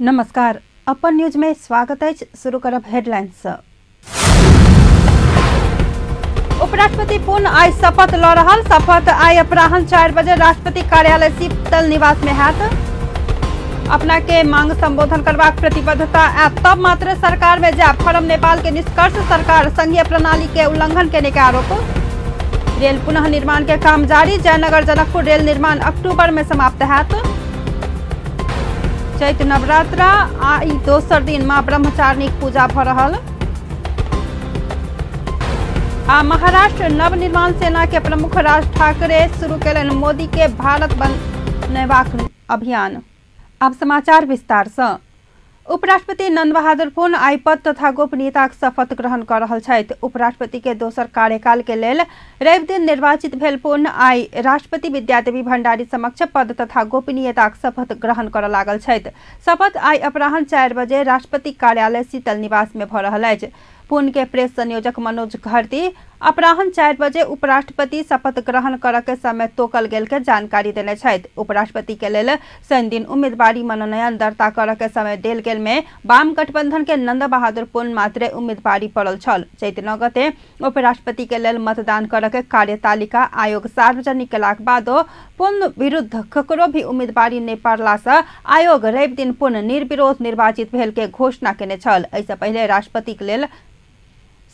नमस्कार, अपन न्यूज में स्वागत है। शुरू करब हेडलाइन से। उपराष्ट्रपति पुन आइ शपथ ल रहल। शपथ आइ अपराह्न 4 बजे राष्ट्रपति कार्यालय शीतल निवास में हैत। अपना के मांग संबोधन करबाक प्रतिबद्धता आयत तब मात्र सरकार में जाए। फोरम नेपाल के निष्कर्ष, सरकार संघीय प्रणाली के उल्लंघन केने के आरोप। रेल पुनः निर्माण के काम जारी। जयनगर जनकपुर रेल निर्माण अक्टूबर में समाप्त हैत। चैत नवरात्रा आई दोसर दिन मां ब्रह्मचारिणीक पूजा भ रहल। आ महाराष्ट्र नवनिर्माण सेना के प्रमुख राज ठाकरे शुरू केलनि मोदी के भारत बनेबाक अभियान। अब समाचार विस्तार से। उपराष्ट्रपति नंद बहादुर पुन आइ पद तथा गोपनीयताक शपथ ग्रहण कर रहल छथि। उपराष्ट्रपति के दोसर कार्यकाल के लेल रवि दिन निर्वाचित भेल पुन आइ राष्ट्रपति विद्यादेवी भंडारी समक्ष पद तथा गोपनीयताक शपथ ग्रहण कर लागल छथि। शपथ आइ अपराह्न 4 बजे राष्ट्रपति कार्यालय शीतल निवास में भ रहल अछि। पुन के प्रेस संयोजक मनोज घरती अपराह्न 4 बजे उपराष्ट्रपति शपथ ग्रहण कर के समय तोकल गेल के जानकारी देने छथि। उपराष्ट्रपति के लेल शनि दिन उम्मीदवारी मनोनयन दर्ता कर के समय देल गेल में वाम गठबंधन के नंद बहादुर पुन मात्रे उम्मीदवारी पड़ल छल। चैत 9 गते उपराष्ट्रपति के लेल मतदान कर के कार्यतालिका आयोग सार्वजनिक केलाक बादो पुन विरुद्ध ककरो भी उम्मीदवारी नहीं पड़ला से आयोग रवि दिन पुन निर्विरोध निर्वाचित भेल के घोषणा केने छल। एहिसँ पहिले राष्ट्रपति के लेल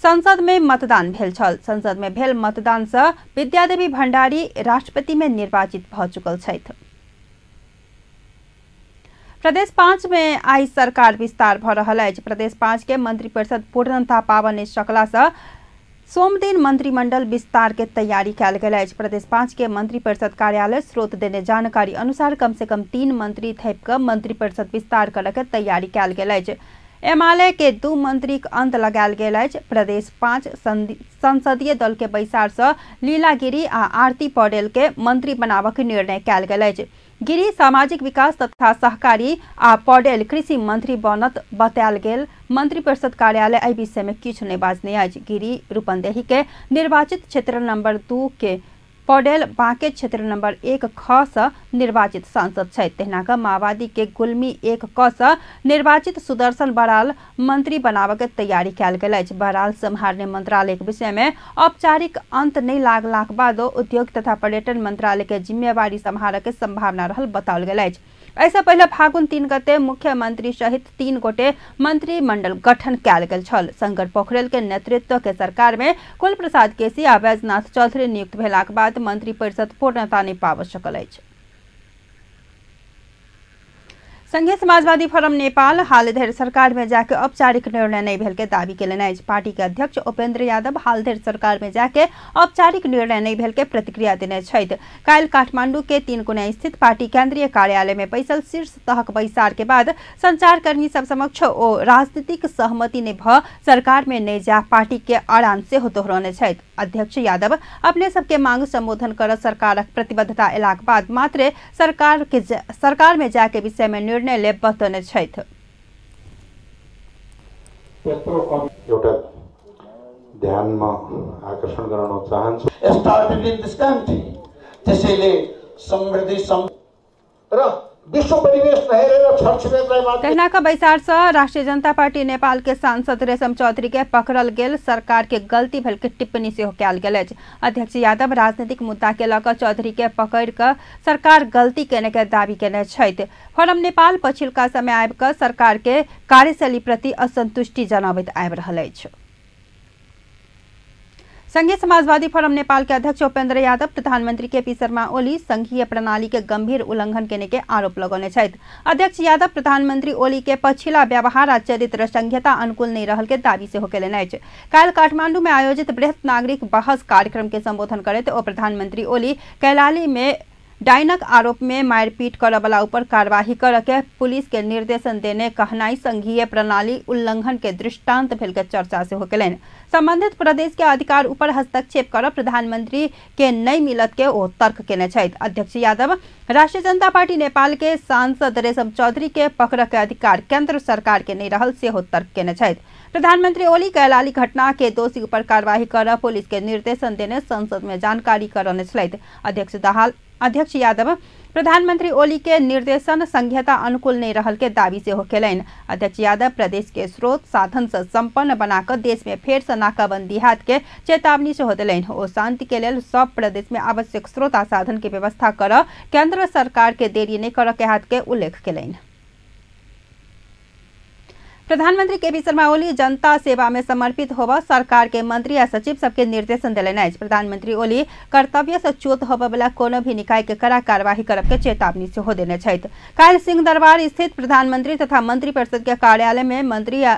संसद में मतदान भेल छल। संसद में भेल मतदान से विद्यादेवी भंडारी राष्ट्रपति में निर्वाचित भ चुकल छथि। प्रदेश 5 में आई सरकार विस्तार भ रहल अछि। प्रदेश 5 के मंत्रिपरिषद पूर्णता पाबऽ नहि सकला से सोमदिन मंत्रिमंडल विस्तार के तैयारी कयल गेल अछि। प्रदेश 5 के मंत्रिपरिषद कार्यालय स्रोत देने जानकारी अनुसार कम से कम 3 मंत्री थपि कऽ मंत्रिपरिषद विस्तार करऽ के तैयारी कयल गेल अछि। एमाले के 2 मंत्रीक अंत लगायल गेल अछि। प्रदेश 5 संसदीय दल के बैसार से लीला गिरी आ आरती पौडेल के मंत्री बनाबऽ के निर्णय कयल गेल अछि। गिरी सामाजिक विकास तथा सहकारी आ पौडेल कृषि मंत्री बनत बतायल गेल। मंत्रिपरिषद कार्यालय एहि विषय में किछु नहि बाजने अछि। गिरी रूपन्देही के निर्वाचित क्षेत्र नंबर 2 के पौडेल बांके क्षेत्र नंबर 1 ख से निर्वाचित सांसद छथि। तहिना कऽ माओवादी के गुल्मी 1 क से निर्वाचित सुदर्शन बराल मंत्री बनाबऽ के तैयारी कयल गेल अछि। बराल सम्हारने मंत्रालय के विषय में औपचारिक अंत नहि लागलाक बादो उद्योग तथा पर्यटन मंत्रालय के जिम्मेवारी सम्हारऽ के संभावना रहल बताओल गेल अछि। एहिसँ पहिले फागुन 3 गते मुख्यमंत्री सहित 3 गोटे मंत्रिमंडल गठन कयल गेल छल। शंकर पोखरेल के नेतृत्व के सरकार में कुल प्रसाद केसी आ बैजनाथ चौधरी नियुक्त भेलाक बाद मंत्रिपरिषद पूर्णता नहि पाबि सकल अछि। संघीय समाजवादी फोरम नेपाल हाल धरि सरकार में जाके औपचारिक निर्णय नहीं भेल के दावी केलनि अछि। पार्टी के अध्यक्ष उपेंद्र यादव हाल धरि सरकार में जाके औपचारिक निर्णय नहीं भेल के प्रतिक्रिया देने छथि। काल्हि काठमांडू के 3 कुने स्थित पार्टी केंद्रीय कार्यालय में बैसल शीर्ष तहक बैसार के बाद संचारकर्मी सब समक्ष ओ राजनीतिक सहमति नहि भ सरकार में नहि जा पार्टी के अड़ान सेहो दोहरौने छथि। अध्यक्ष यादव अपने सबके मांग संबोधन कर सरकारक प्रतिबद्धता एलाक बाद मात्रे सरकार में जाके विषय में निर्णय ले बतौने छथि। एउटा ध्यानमा आकर्षण गराउन चाहन्छु। स्टार्टेड इन this country, त्यसैले समृद्धि र विश्व परिवेश नहेरेर छरछिमेकलाई मात्र। तहिना कऽ बैसार से राष्ट्रीय जनता पार्टी नेपाल के सांसद रेशम चौधरी के पकड़ल गेल सरकार के गलती भेल के टिप्पणी सेहो कयल गेल अछि। अध्यक्ष यादव राजनीतिक मुद्दा के लऽ कऽ चौधरी के पकड़ि कऽ सरकार गलती केने के दावी केने छथि। फोरम नेपाल पछिलका समय आबि कऽ सरकार के कार्यशैली प्रति असंतुष्टि जनाबैत आबि रहल अछि। संघीय समाजवादी फोरम नेपाल के अध्यक्ष उपेंद्र यादव प्रधानमंत्री के पी शर्मा ओली संघीय प्रणाली के गंभीर उल्लंघन केने के आरोप लगौने छथि। अध्यक्ष यादव प्रधानमंत्री ओली के पछिला व्यवहार आ चरित्र संघीयता अनुकूल नहीं रहल के दावी सेहो केलनि अछि। काल्हि काठमांडू में आयोजित बृहत नागरिक बहस कार्यक्रम के संबोधन करैत ओ प्रधानमंत्री ओली कैलाली में डाइनक आरोप में मारपीट करऽ वाला ऊपर कार्यवाही करऽ के पुलिस के निर्देशन देने कहनाई संघीय प्रणाली उल्लंघन के दृष्टांत भेल के चर्चा सेहो केलनि। संबंधित प्रदेश के अधिकार ऊपर हस्तक्षेप कर प्रधानमंत्री के नहीं मिलत के ओ तर्क केने छथि। अध्यक्ष यादव राष्ट्रीय जनता पार्टी नेपाल के सांसद रेशम चौधरी के पकड़ के अधिकार केंद्र सरकार के नहीं रहल सेहो तर्क केने छथि। प्रधानमंत्री ओली कैलाली घटना के दोषी ऊपर कार्रवाई कर पुलिस के निर्देशन देने संसद में जानकारी करौने छलथि। अध्यक्ष यादव प्रधानमंत्री ओली के निर्देशन संहिता अनुकूल नहीं रहल के दावी सेहो केलनि। अध्यक्ष यादव प्रदेश के स्रोत साधन से संपन्न बनाकर देश में फेर से नाकाबंदी हाथ के चेतावनी सेहो देलनि। ओ शांति के लेल सब प्रदेश में आवश्यक स्रोत आ साधन के व्यवस्था कर केंद्र सरकार के देरी नहीं कर के हाथ के उल्लेख केलनि। प्रधानमंत्री केपी शर्मा ओली जनता सेवा में समर्पित होबा सरकार के मंत्री आ सचिव सबके निर्देशन देलनि अछि। प्रधानमंत्री ओली कर्तव्य से च्युत होबय वाला कोनो भी निकाय के कड़ा कार्यवाही करब के चेतावनी सेहो देने छथि। काल्हि सिंहदरबार स्थित प्रधानमंत्री तथा मंत्री परिषद के कार्यालय में मंत्री आ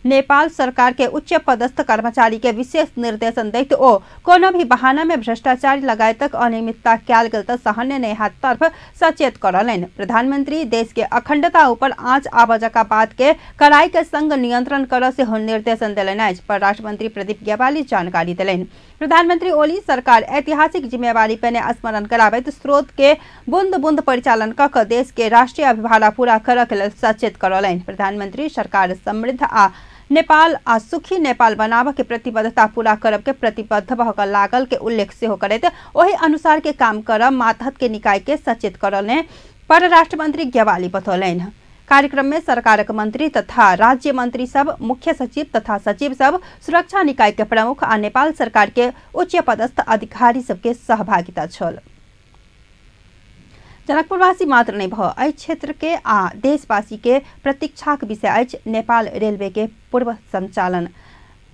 नेपाल सरकार के उच्च पदस्थ कर्मचारी के विशेष निर्देशन दैत ओ कोनो भी बहाना में भ्रष्टाचार लगायतक अनियमितता कयल गेल त सहन्य नहि हाथ तरफ सचेत करलनि। प्रधानमंत्री देश के अखंडता ऊपर आँच आबऽ जका बात के कड़ाई के संग नियंत्रण करऽ सेहो निर्देशन देलनि अछि। परराष्ट्र मंत्री प्रदीप ज्ञवाली जानकारी देलनि। प्रधानमंत्री ओली सरकार ऐतिहासिक जिम्मेवारी पेने स्मरण कराबैत स्रोत के बूंद बूंद परिचालन कऽ कऽ देश के राष्ट्रीय अभिभारा पूरा करऽ के लेल सचेत करलनि। प्रधानमंत्री सरकार समृद्ध आ नेपाल आ सुखी नेपाल बनाबऽ के प्रतिबद्धता पूरा करब के प्रतिबद्ध भऽ कऽ लागल के उल्लेख सेहो करैत ओहि अनुसार के काम करब मातहत के निकाय के सचेत करलनि परराष्ट्र मंत्री ज्ञवाली बतौलनि। कार्यक्रम में सरकारक मंत्री तथा राज्य मंत्री सब, मुख्य सचिव तथा सचिव सब, सुरक्षा निकाय के प्रमुख आ नेपाल सरकार के उच्च पदस्थ अधिकारी सबके सहभागिता छल। जनकपुरवासी मात्र नहीं भ एहि क्षेत्र के आ देशवासी के प्रतीक्षाक विषय अछि नेपाल रेलवे के पूर्व संचालन।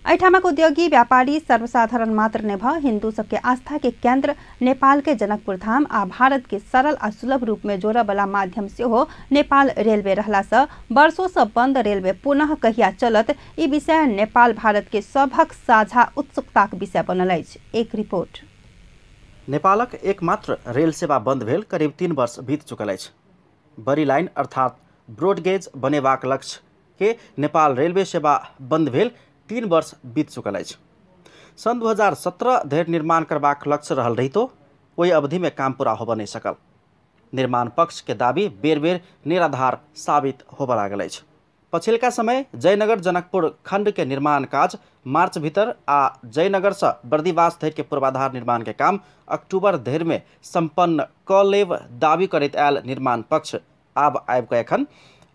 एहिठामक उद्योगी व्यापारी सर्वसाधारण मात्र नहि भ हिंदू सबके आस्था के केंद्र नेपाल के जनकपुर धाम आ भारत के सरल आ सुलभ रूप में जोड़य वाला माध्यम सेहो नेपाल रेलवे रहला से वर्षों से बंद रेलवे पुनः कहिया चलत ई विषय नेपाल भारत के सभक साझा उत्सुकताक विषय बनल अछि। एक रिपोर्ट। नेपालक एकमात्र रेल सेवा बंद भेल करीब 3 वर्ष बीत चुकल अछि। बड़ी लाइन अर्थात ब्रॉडगेज बनेबाक लक्ष्य के नेपाल रेलवे सेवा बंद भेल 3 वर्ष बीत चुकल अछि। सन् 2017 धरि निर्माण करबाक लक्ष्य रहल रहितो ओहि अवधि में काम पूरा होबऽ नहि सकल। निर्माण पक्ष के दावी बेर बेर निराधार साबित होबऽ लागल अछि। पछिलका समय जयनगर जनकपुर खंड के निर्माण काज मार्च भीतर आ जयनगर से बर्दिवास धरि के पूर्वाधार निर्माण के काम अक्टूबर धरि में संपन्न क लेब दावी करैत आयल निर्माण पक्ष आब आबि कऽ एखन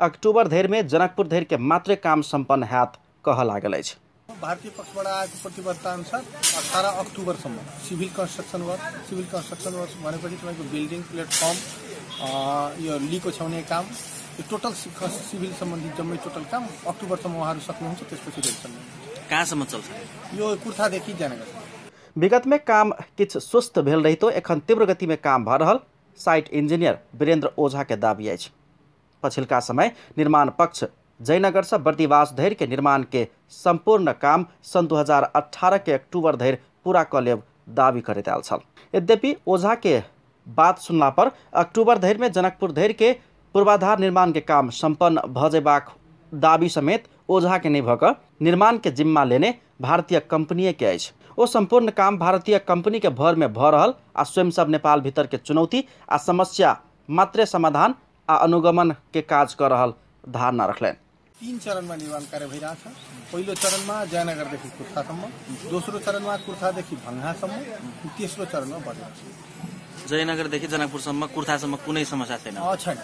अक्टूबर धरि में जनकपुर धरि के मात्रे काम संपन्न हैत कह लागल अछि। भारतीय पक्षबाट आएको प्रतिबद्धता अनुसार 18 अक्टोबरसम्म civil construction work, civil construction work भनेपछि तपाईँको बिल्डिङ प्लेटफर्म, यो लिको छाउने काम, यो टोटल सिभिल सम्बन्धी जम्मै टोटल काम अक्टोबरसम्म उहाँहरू सक्नुहुन्छ। त्यसपछि रेल चल्ने। कहाँसम्म चल्छ यो? कुर्थादेखि जयनगर। विगत में काम किछु सुस्त भेल रहितो एखन तीव्र गति में काम भऽ रहल साइट इंजीनियर वीरेंद्र ओझा के दावी अछि। पछिलका समय निर्माण पक्ष जयनगर से बर्दिवास धरि के निर्माण के संपूर्ण काम सन् 2018 के अक्टूबर धरि पूरा कऽ लेब दावी करैत आयल छल। यद्यपि ओझा के बात सुनला पर अक्टूबर धरि में जनकपुर धरि के पूर्वाधार निर्माण के काम संपन्न भऽ जेबाक दावी समेत ओझा के नहि भऽ कऽ निर्माण के जिम्मा लेने भारतीय कंपनी के अछि। ओ संपूर्ण काम भारतीय कंपनी के भर में भऽ रहल आ स्वयं सब नेपाल भीतर के चुनौती आ समस्या मात्रे समाधान आ अनुगमन के काज कऽ रहल धारणा रखलनि। 3 चरणमा निर्माण कार्य भइरहेछ। पहिलो चरणमा जयनगरदेखि कुर्थासम्म, दोस्रो चरणमा कुर्थादेखि भङ्गासम्म, तेस्रो चरणमा बर्दिवास। जयनगरदेखि जनकपुरसम्म कुर्थासम्म कुनै समस्या छैन? छैन।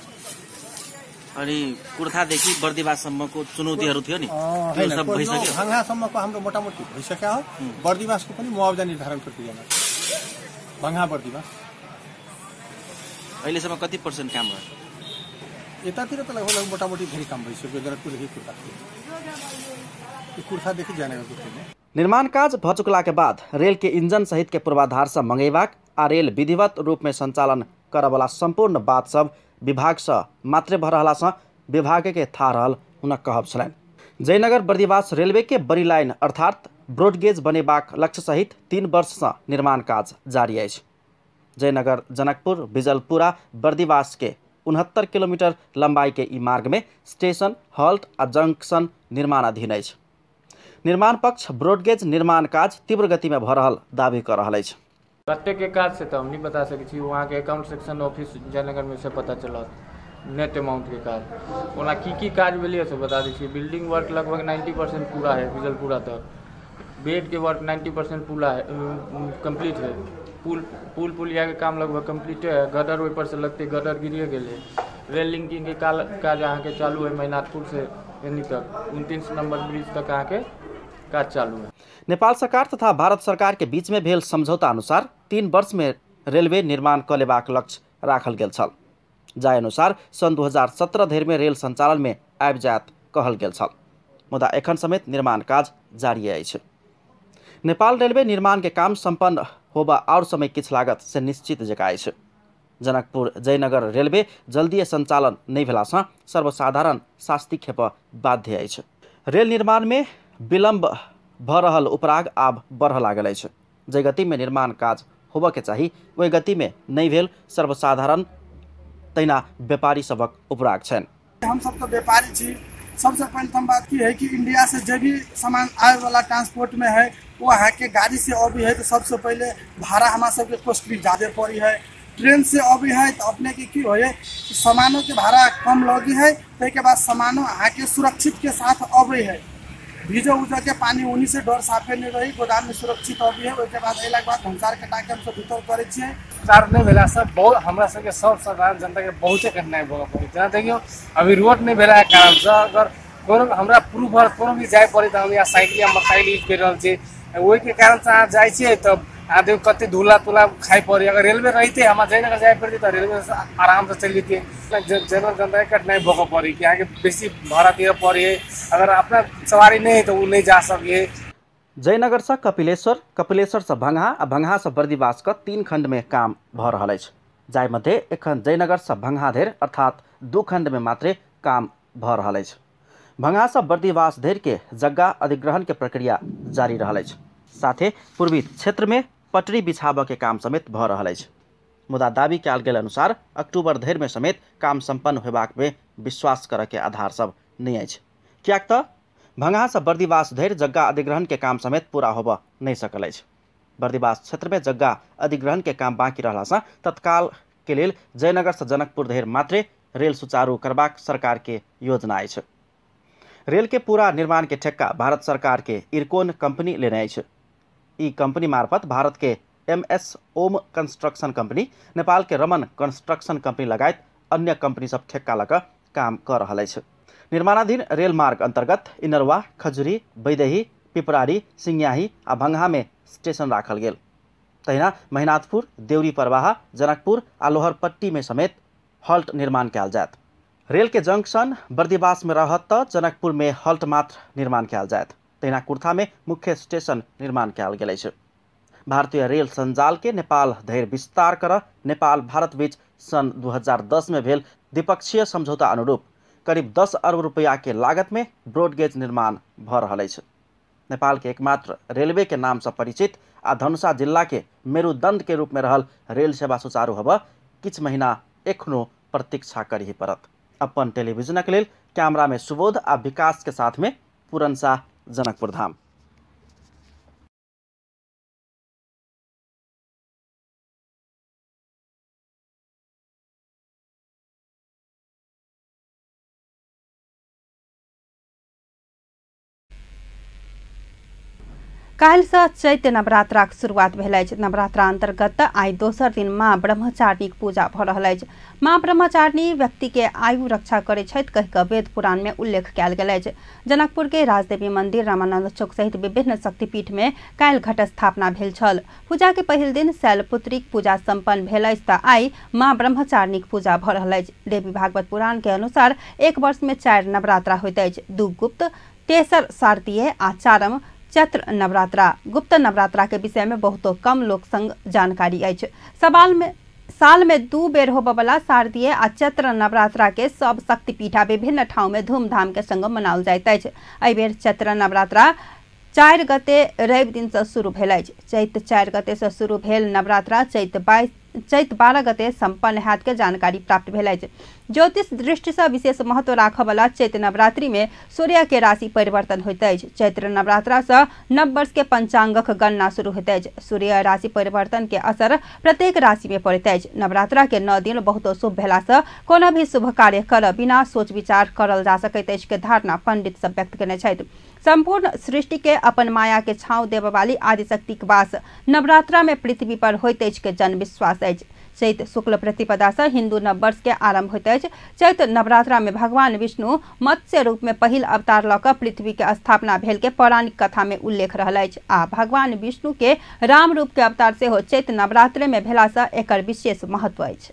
अनि कुर्थादेखि बर्दिवाससम्मको चुनौतीहरू थियो नि, त्यो सब भइसक्यो? भङ्गासम्मको हाम्रो मोटामोटी भइसक्यो हो। बर्दिवासको पनि मुआवजा निर्धारण प्रक्रियामा छ। भङ्गा बर्दिवास अहिलेसम्म कति पर्सेन्ट काम भयो? यतातिर त लगभग मोटामोटी धेरै काम भइसक्यो जनकपुरदेखि कुर्था, कुर्थादेखि जयनगरको। निर्माण काज भऽ चुकला के बाद रेल के इंजन सहित के पूर्वाधार से मंगेबाक आ रेल विधिवत रूप में संचालन करऽवला संपूर्ण बात सब विभाग से मात्रे भऽ रहला से विभाग के थाह रहल हुनक कहब छलनि। जयनगर बर्दिवास रेलवे के बड़ी लाइन अर्थात ब्रॉडगेज बनेबाक लक्ष्य सहित 3 वर्ष से निर्माण काज जारी अछि। जयनगर जनकपुर बिजलपुरा बर्दिवास के 69 किलोमीटर लंबाई के ई मार्ग में स्टेशन, हॉल्ट आ जंक्शन निर्माणाधीन अछि। निर्माण पक्ष ब्रॉडगेज निर्माण काज तीव्र गति में भऽ रहल दावी कऽ रहल अछि। कतेक के काज से तो हम नहीं बता सकै छी, वहाँ के अकाउंट सेक्शन ऑफिस जयनगर में से पता चलत। नेट अमाउंटके काज। ओना की की काज भेलैए से बता दै छी। बिल्डिंग वर्क लगभग 90% पूरा है बिजलपुरा तक, बेडके वर्क 90% पूरा है, कम्प्लीट है। पुल पुलियाके काम लगभग कम्प्लीटे है, गडर ओहिपर से लगते गडर गिरिए गेलै। रेल लिंकिंगके काज अहाँके चालू है महिनाथपुर से एनी तक 29 नंबर ब्रिज तक अहाँके काज चालू है। नेपाल सरकार तथा भारत सरकार के बीच में भेल समझौता अनुसार 3 वर्ष में रेलवे निर्माण क लेबाक लक्ष्य राखल गेल छल, जाहि अनुसार सन् 2017 धरि में रेल संचालन में आबि जायत कहल गेल छल, मुदा एखन समेत निर्माण काज जारी अछि। नेपाल रेलवे निर्माण के काम सम्पन्न होबा और समय किछु लागत से निश्चित जकाँ अछि। जनकपुर जयनगर रेलवे जल्दीए संचालन नहि भेलासँ सर्वसाधारण शास्ति खेप बाध्य अछि। रेल निर्माण में विलम्ब भ रहल उपराग आब बढ़ लागल अछि। जाहि गतिमे निर्माण काज होबऽके चाही ओहि गतिमे नहि भेल सर्वसाधारण तहिना व्यापारी सभक उपराग छनि। हम सब तो व्यापारी छी। सबसे पहले बात की है कि इंडिया से जो भी सामान आए वाला ट्रांसपोर्ट में है वो अहाँ के गाड़ी से अभी है तो सबसे पहले भाड़ा हमारा सबके कॉस्टली ज़्यादा पड़ी है। ट्रेन से अभी है तो अपने के की हो सामानों के भाड़ा कम लगी है, ताहिके बाद सामानों अहाँ के सुरक्षित के साथ अभी है, भीजो उजो के पानी उनी से डर साफे नहीं रही, गोदाम में सुरक्षित अभी है। ओहिके बाद अयलाके बाद भंसार कटा के हमसब भीतर करै छियै। संचार नहि भेलासँ बहुत हमरा सबके सब साधारण जनताके बहुते कठिनाइ भऽ पड़ै। जेना देखियौ अभी रोड नहि भेलाके कारणसँ अगर कोनो हमरा प्रूफ कोनो भी जाय पड़ै तऽ हम या साइकिल या मोटरसाइकिल यूज करि रहल छी, ओहिके कारणसँ अहाँ जाइ छियै तऽ अहाँ देखियौ कते धूला तूला खाइ पड़ै। अगर रेलवे रहितै हमरा जयनगर जाय पड़तै तऽ रेलवे आरामसँ चलि जैतियै। जनरल जनताके कठिनाइ भऽ पड़ै कि अहाँके बेसी भाड़ा दिअ पड़ै, अगर अपना सवारी नहि है तऽ ओ नहि जा सकिए। जयनगरसँ कपिलेश्वर, कपिलेश्वरसँ भंगहा आ भंगहासँ बर्दिवास क 3 खंड में काम भऽ रहल अछि, जाहि मध्ये एखन जयनगरसँ भंगहा धरि अर्थात 2 खंड में मात्रे काम भऽ रहल अछि। भंगहासँ बर्दिवास धरि के जग्गा अधिग्रहण के प्रक्रिया जारी रहल अछि, साथे पूर्वी क्षेत्र में पटरी बिछाबऽ के काम समेत भऽ रहल अछि। मुदा दावी कयल गेल अनुसार अक्टूबर धरि में समेत काम सम्पन्न होयबाक में विश्वास करऽ के आधार सब नहि अछि, किएक तऽ भंगहासँ बर्दिवास धरि जग्गा अधिग्रहण के काम समेत पूरा होबऽ नहि सकल अछि। बर्दिवास क्षेत्र में जग्गा अधिग्रहण के काम बाँकी रहलासँ तत्काल के लेल जयनगरसँ जनकपुर धरि मात्रे रेल सुचारू करबाक सरकार के योजना अछि। रेल के पूरा निर्माण के ठेक्का भारत सरकार के इरकोन कंपनी लेने अछि। ई कंपनी मार्फत भारत के MS Om construction company, Nepal के रमन कंस्ट्रक्शन कंपनी लगायत अन्य कंपनी सब ठेक्का लऽ कऽ काम कऽ रहल अछि। निर्माणाधीन रेल मार्ग अंतर्गत इनरवा, खजुरी, बैदही, पिपरारी, सिंगियाही आ भंगहा में स्टेशन राखल गेल। तहिना महिनाथपुर, देउरी परवाहा, जनकपुर आ लोहरपट्टी में समेत हॉल्ट निर्माण कयल जायत। रेल के जंक्शन बर्दिवास में रहत तऽ जनकपुर में हॉल्ट मात्र निर्माण कयल जायत। तहिना कुर्था में मुख्य स्टेशन निर्माण कयल गेल अछि। भारतीय रेल संजाल के नेपाल धरि विस्तार कर नेपाल भारत बीच सन् 2010 में भेल द्विपक्षीय समझौता अनुरूप करीब 10 अरब रुपया के लागत में ब्रॉडगेज निर्माण भऽ रहल अछि। नेपाल के एकमात्र रेलवे के नाम से परिचित आ धनुषा जिला के मेरुदंड के रूप में रहल रेल सेवा सुचारू होबऽ किछु महीना एखनो प्रतीक्षा करही पड़त। अपन टेलीविजनक लेल कैमरा में सुबोध आ विकास के साथ में पूरन शाह, जनकपुर धाम। काल्हिसँ चैत्य नवरात्राक शुरुआत भेल अछि। नवरात्रा अंतर्गत आइ दोसर दिन माँ ब्रह्मचारिणीक पूजा भऽ रहल अछि। माँ ब्रह्मचारिणी व्यक्ति के आयु रक्षा करै छथि कहि कऽ वेद पुराण में उल्लेख कयल गेल अछि। जनकपुर के राजदेवी मंदिर, रामानंद चौक सहित विभिन्न शक्तिपीठ में काल्हि घट स्थापना भेल छल। पूजा के पहिल दिन शैलपुत्रीक पूजा सम्पन्न भेल अछि तऽ आइ माँ ब्रह्मचारिणीक पूजा भऽ रहल अछि। देवी भागवत पुराण के अनुसार एक वर्ष में 4 नवरात्रा होइत अछि। 2 गुप्त, तेसर शारदीय आ चारम चैत्र नवरात्रा। गुप्त नवरात्रा के विषय में बहुतो कम लोक संग जानकारी अछि। साल में 2 बेर होबयवला शारदीय आ चैत्र नवरात्रा के सब शक्तिपीठ आ विभिन्न ठाउँ में धूमधाम के संग मनाओल जाइत अछि। एहि बेर चैत्र नवरात्रा 4 गते रवि दिन से शुरू भेल अछि। चैत 4 गते से शुरू भेल नवरात्रा चैत 22 चैत 12 गते सम्पन्न हैत के जानकारी प्राप्त भेल अछि। ज्योतिष दृष्टि से विशेष महत्व राखऽ चैत नवरात्रि में सूर्य के राशि परिवर्तन होइत अछि। चैत्र नवरात्रा से नव वर्ष के पंचांगक गणना शुरू होइत अछि। सूर्य राशि परिवर्तन के असर प्रत्येक राशि में पड़ैत अछि। नवरात्रा के 9 दिन बहुतो शुभ भेला से कोनो भी शुभ कार्य कर बिना सोच विचार करल जा सकैत अछि के धारणा पंडित सब व्यक्त केने छथि। संपूर्ण सृष्टि के अपन माया के छाँव देबय वाली आदिशक्ति के वास नवरात्रा में पृथ्वी पर होइत अछि के जनविश्वास अछि। चैत शुक्ल प्रतिपदा से हिंदू नव वर्ष के आरंभ होइत अछि। चैत नवरात्रा में भगवान विष्णु मत्स्य रूप में पहिल अवतार लऽ कऽ पृथ्वी के स्थापना भेल के पौराणिक कथा में उल्लेख रहल अछि आ भगवान विष्णु के राम रूप के अवतार सेहो चैत नवरात्र में भेला से एकर विशेष महत्व अछि।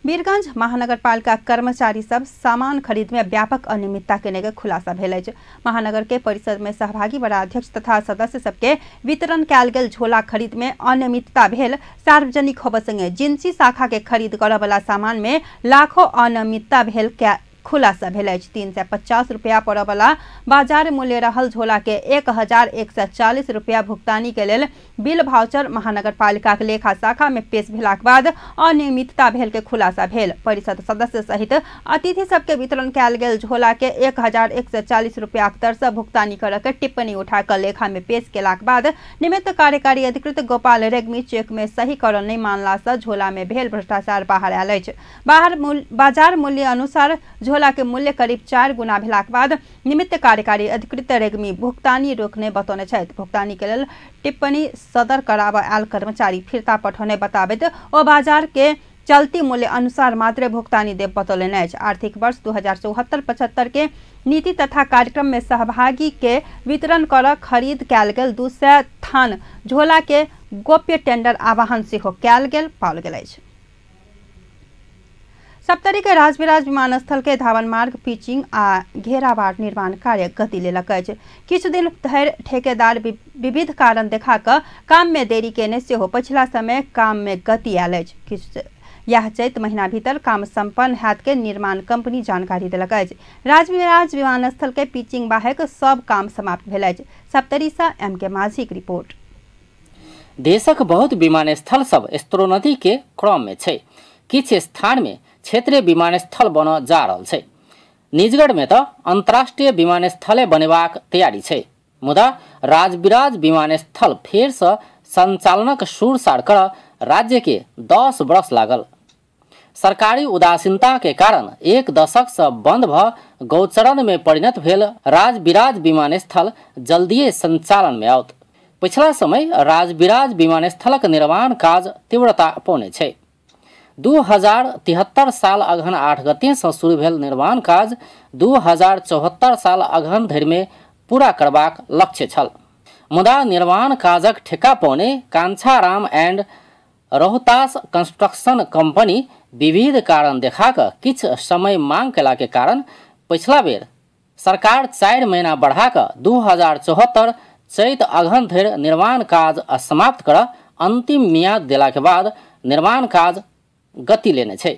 वीरगंज महानगरपालिका कर्मचारी सब सामान खरीद में व्यापक अनियमितता केने के खुलासा भेल अछि। महानगर के परिषद में सहभागी वडा अध्यक्ष तथा सदस्य सबके वितरण कयल गेल झोला खरीद में अनियमितता भेल सार्वजनिक होबय संगे जिनसी शाखा के खरीद करय वाला सामान में लाखों अनियमितता भेल खुलासा भेल अछि। 350 रुपया पड़य वाला बाजार मूल्य रहल झोला के 1140 रुपया भुगतानी के लेल बिल भाउचर महानगरपालिका के लेखा शाखा में पेश भेलाक बाद अनियमितता भेल के खुलासा भेल। परिषद सदस्य सहित अतिथि सबके वितरण कयल गेल झोला के 1140 रुपया दर से भुगतानी करऽ के टिप्पणी उठा कऽ लेखा में पेश केलाक बाद निमित्त कार्यकारी अधिकृत गोपाल रेग्मी चेक में सही करऽ नहि मानला से झोला में भेल भ्रष्टाचार बाहर आयल अछि। बाजार मूल्य अनुसार झोला के मूल्य करीब 4 गुना भेलाक बाद निमित्त कार्यकारी अधिकृत रेग्मी भुगतानी रोकने बतौने छथि। भुगतानी के लेल टिप्पणी सदर कराबऽ आयल कर्मचारी फिर्ता पठौने बताबैत ओ बाजार के चलती मूल्य अनुसार मात्र भुगतानी देब बतौलनि अछि। आर्थिक वर्ष 2074-75 के नीति तथा कार्यक्रम में सहभागी के वितरण कर खरीद कयल गेल 200 थान झोला के गोप्य टेंडर आह्वान सेहो कयल गेल पाओल गेल अछि। सप्तरी के राजविराज विमानस्थल के धावन मार्ग पिचिंग आ घेराबाड़ निर्माण कार्य गति लेलक अछि। किछु दिन धरि ठेकेदार विविध कारण देखा कऽ काम में देरी केने सेहो पछिला समय काम में गति आयल अछि। किछु यह चैत महीना भीतर काम सम्पन्न हैत के निर्माण कंपनी जानकारी देलक अछि। राजविराज विमानस्थल के पिचिंग बाहेक सब काम समाप्त भेल अछि। सप्तरी से एम के माझी के रिपोर्ट। देशक बहुत विमानस्थल सब स्तरोन्नति के क्रम में छै। किछु स्थान में क्षेत्रीय विमानस्थल बनऽ जा रहल छै। निजगढ़ में तऽ अंतर्राष्ट्रीय विमानस्थले बनेबाक तैयारी छै, मुदा राजविराज विमानस्थल फेर से संचालनक सुरसार कर राज्य के 10 वर्ष लागल। सरकारी उदासीनता के कारण एक दशक से बंद भ गौचरण में परिणत भेल राजविराज विमानस्थल जल्दिए संचालन में आओत। पिछला समय राजविराज विमानस्थलक निर्माण काज तीव्रता पौने छै। 2073 साल अगहन 8 गते से शुरू भेल निर्माण काज 2074 साल अगहन धरि में पूरा करबाक लक्ष्य छल, मुदा निर्माण काजक ठेका पौने Kanchharam and Rohtas construction company विविध कारण देखा कऽ किछु समय मांग केला के कारण पिछला बेर सरकार 4 महीना बढ़ा कऽ 2074 चैत अगहन धरि निर्माण काज समाप्त कर अंतिम मियाद देला के बाद निर्माण काज गति लेने छै।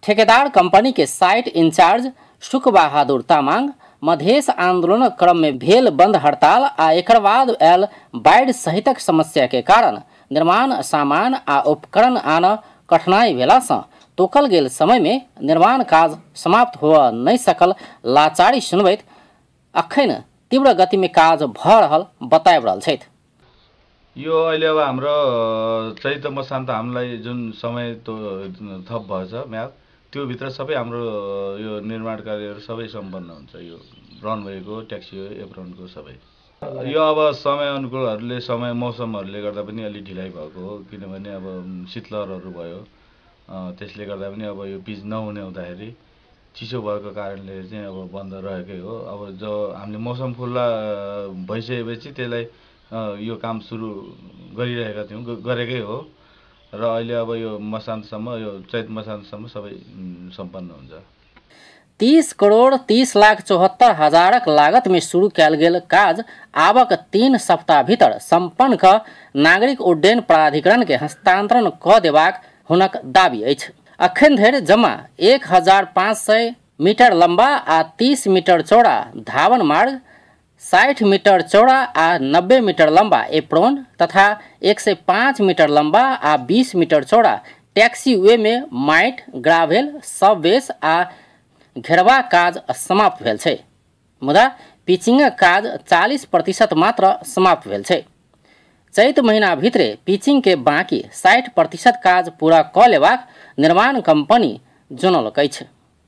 ठेकेदार कंपनी के साइट इंचार्ज सुख बहादुर तामाङ मधेश आंदोलनक क्रम में भेल बंद हड़ताल आ एकर बाद आयल बाढ़ि सहितक समस्या के कारण निर्माण सामान आ उपकरण आन कठिनाई भेलासँ तोकल गेल समय में निर्माण काज समाप्त हुआ नहीं सकल लाचारी सुनबैत अखन तीव्र गति में काज भऽ रहल बताबि रहल छथि। यो अहिले अब हाम्रो चैत मसान्त हामीलाई जुन समय तो थप भएछ म्याद त्यो भित्र सबै हाम्रो यो निर्माण कार्यहरू सबै सम्पन्न हुन्छ। यो रनवेको, ट्याक्सी एप्रोनको सबै। यो अब समय अनुकूलहरूले समय मौसमहरूले गर्दा पनि अलि ढिलाइ भएको हो, किनभने अब शीतलहरहरू भयो त्यसले गर्दा पनि अब यो पिच नहुने हुँदाखेरि चिसो भएको कारणले चाहिँ अब बन्द रहेकै हो। अब जो हामीले मौसम खुल्ला भइसकेपछि त्यसलाई यो काम सुरु गरिरहेका थियौँ, गरेकै हो र अहिले अब यो मसान्तसम्म, यो चैत मसान्तसम्म सबै सम्पन्न हुन्छ। 30 करोड़ 30 लाख 74 हजारक लागत में शुरू कयल गेल काज आवक 3 सप्ताह भीतर सम्पन्न क नागरिक उड्डयन प्राधिकरण के हस्तांतरण क देबाक हुनक दावी अछि। अखन धरि जमा 1500 मीटर लंबा आ 30 मीटर चौड़ा धावन मार्ग, 60 मीटर चौड़ा आ 90 मीटर लंबा एप्रोन तथा 105 मीटर लंबा आ 20 मीटर चौड़ा टैक्सी वे में माटि, ग्रावेल, सबवेस आ घेरबा काज समाप्त भेल छै। मुदा पिचिंगक काज 40% मात्र समाप्त भेल छै। चैत महीना भितरे पिचिंग के बाँकी 60% काज पूरा क लेबाक निर्माण कंपनी जनौलक अछि।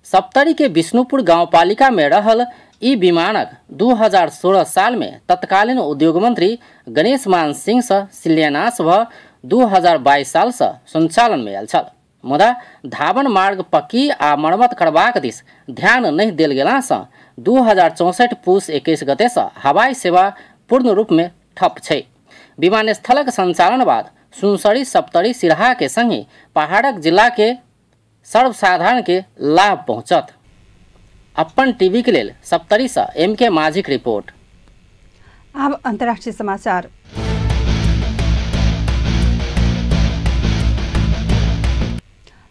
सप्तरी के विष्णुपुर गाउँपालिका में रहल ई विमानक 2016 साल में तत्कालीन उद्योग मंत्री गणेश मान सिंह से शिलान्यास भ 2022 साल से संचालन में आयल छल। मुदा धावन मार्ग पक्की आ मरम्मत करबाक दिस ध्यान नहि देल गेला से 2064 पुस 21 गते से हवाई सेवा पूर्ण रूप में ठप छै। विमानस्थलक संचालन बाद सुनसरी, सप्तरी, सिरहा के संगे पहाड़क जिला के सर्वसाधारण के लाभ पहुँचत। अपन टीवी के लेल सप्तरी से एम के माझीक रिपोर्ट। अब अंतर्राष्ट्रीय समाचार।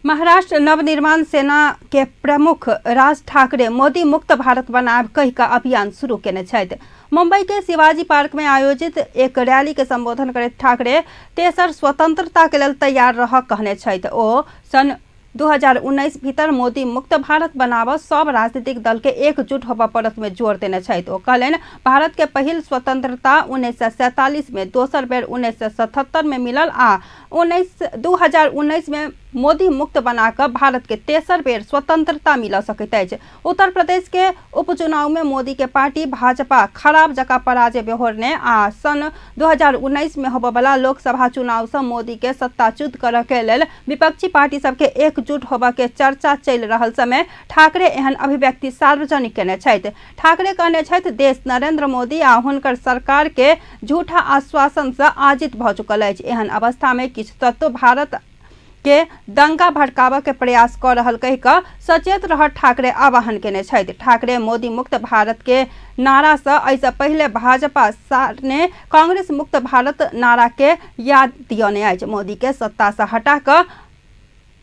महाराष्ट्र नवनिर्माण सेना के प्रमुख राज ठाकरे मोदी मुक्त भारत बनाब कहि का अभियान शुरू केने छथि। मुंबई के शिवाजी पार्क में आयोजित एक रैली के संबोधन करैत ठाकरे तेसर स्वतंत्रता के लेल तैयार रह कहने छथि। ओ सन 2019 भीतर मोदी मुक्त भारत बनाब सब राजनीतिक दल के एकजुट होबय पड़त में जोर देने छथि। ओ कहलनि भारत के पहिल स्वतंत्रता 1947 में, दोसर बेर 1977 में मिलल आ 2019 में मोदी मुक्त बनाकर भारत के तेसर बेर स्वतंत्रता मिल सकैत अछि। उत्तर प्रदेश के उपचुनाव में मोदी के पार्टी भाजपा खराब जका पराजय बेहोरने आ सन 2019 में होबयवला लोकसभा चुनाव से मोदी के सत्ताच्युत करय के लेल विपक्षी पार्टी सबके एकजुट होबय के चर्चा चलि रहल समय ठाकरे एहन अभिव्यक्ति सार्वजनिक केने छथि। ठाकरे कहने छथि देश नरेंद्र मोदी आ हुनकर सरकार के झूठा आश्वासन से आजित भऽ चुकल अछि। एहन अवस्था में किछु तत्व भारत के दंगा भड़काबय के प्रयास कऽ रहल कहि कऽ सचेत रह ठाकरे आह्वान केने छथि। ठाकरे मोदी मुक्त भारत के नारा से एहिसँ पहिले भाजपा सारने कांग्रेस मुक्त भारत नारा के याद दियौने अछि। मोदी के सत्ता से हटा कऽ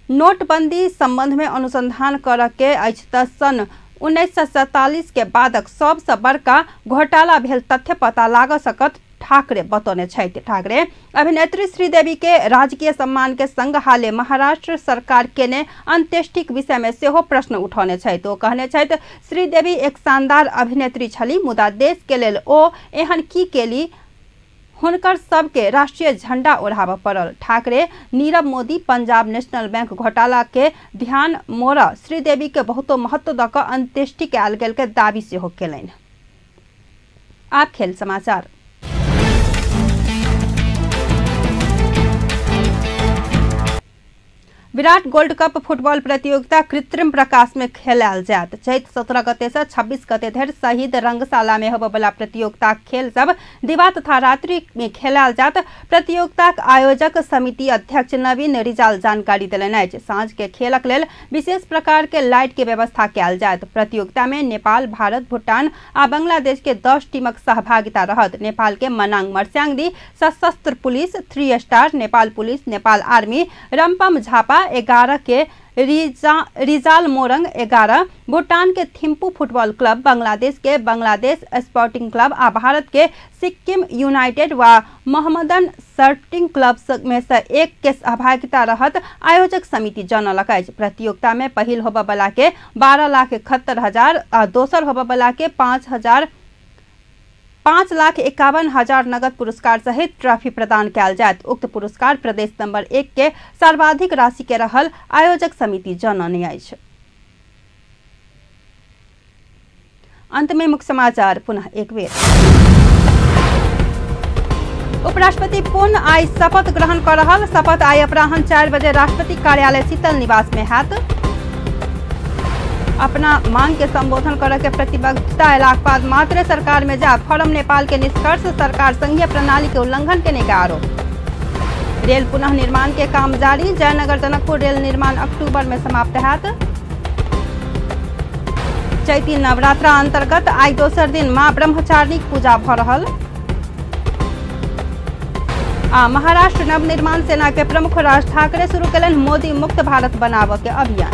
नोटबंदी संबंध में अनुसंधान करऽ के अछि तऽ सन 1947 के बादक सबसँ बड़का घोटाला भेल तथ्य पता लाग सकत ठाकरे बतौने छथि। ठाकरे अभिनेत्री श्रीदेवी के राजकीय सम्मान के संग हाले महाराष्ट्र सरकार केने अंत्येष्टिक विषय में सेहो प्रश्न उठौने छथि। ओ कहने छथि श्रीदेवी एक शानदार अभिनेत्री छली मुदा देश के लेल ओ एहन की केली, हुनकर सबके राष्ट्रीय झंडा ओढ़ाबय पड़ल। ठाकरे नीरव मोदी पंजाब नेशनल बैंक घोटाला के ध्यान मोड़ श्रीदेवी के बहुतो महत्व दऽ कऽ अंत्येष्टि कयल गेल के दावी सेहो केलनि। आब खेल समाचार। विराट गोल्ड कप फुटबॉल प्रतियोगिता कृत्रिम प्रकाश में खेलायल जायत। चैत 17 गते से 26 गते धरि शहीद रंगशाला में होबयवला प्रतियोगिता खेल सब दिवा तथा रात्रि में खेलायल जायत। प्रतियोगिताक आयोजक समिति अध्यक्ष नवीन रिजाल जानकारी देलनि अछि। साँझ के खेलक लेल विशेष प्रकार के लाइट के व्यवस्था कयल जायत। प्रतियोगिता में नेपाल, भारत, भूटान आ बांग्लादेश के 10 टीमक सहभागिता रहत। नेपाल के Manang Marsyangdi, Sashastra police, 3 star, Nepal police, Nepal army, Rampam Jhapa 11 के रिजाल मोरंग 11, भूटान के थिम्पू फुटबॉल क्लब, बांग्लादेश के बांग्लादेश स्पोर्टिंग क्लब आ भारत के सिक्किम यूनाइटेड व मोहम्मदन सर्टिंग क्लब में से एक के सहभागिता रहत आयोजक समिति जनौलक अछि। प्रतियोगिता में पहिल होबयवला के 12,71,000 आ दोसर होबयवला के 5,51,000 नगद पुरस्कार सहित ट्रॉफी प्रदान कयल जायत। उक्त पुरस्कार प्रदेश नंबर 1 के सर्वाधिक राशि के रहल आयोजक समिति जनौने अछि। अंत में मुख्य समाचार पुनः एक बेर। उपराष्ट्रपति पुनः आइ शपथ ग्रहण कऽ रहल। शपथ आइ अपराह्न 4 बजे राष्ट्रपति कार्यालय शीतल निवास में हैत। अपना मांग के संबोधन करे के प्रतिबद्धता अयलाक बाद मात्र सरकार में जा फोरम नेपाल के निष्कर्ष, सरकार संघीय प्रणाली के उल्लंघन केने के आरोप। रेल पुनः निर्माण के काम जारी, जयनगर जनकपुर रेल निर्माण अक्टूबर में समाप्त हैत। चैती नवरात्रा अंतर्गत आइ दोसर दिन मां ब्रह्मचारिणीक पूजा भ रहल। आ महाराष्ट्र नवनिर्माण सेना के प्रमुख राज ठाकरे शुरू केलनि मोदी मुक्त भारत बनाबऽ के अभियान।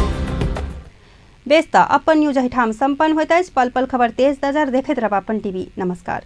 बेस त अपन न्यूज एहिठाम सम्पन्न होइत अछि। पल पल खबर तेज नजर देखैत रहब अपन टीवी। नमस्कार।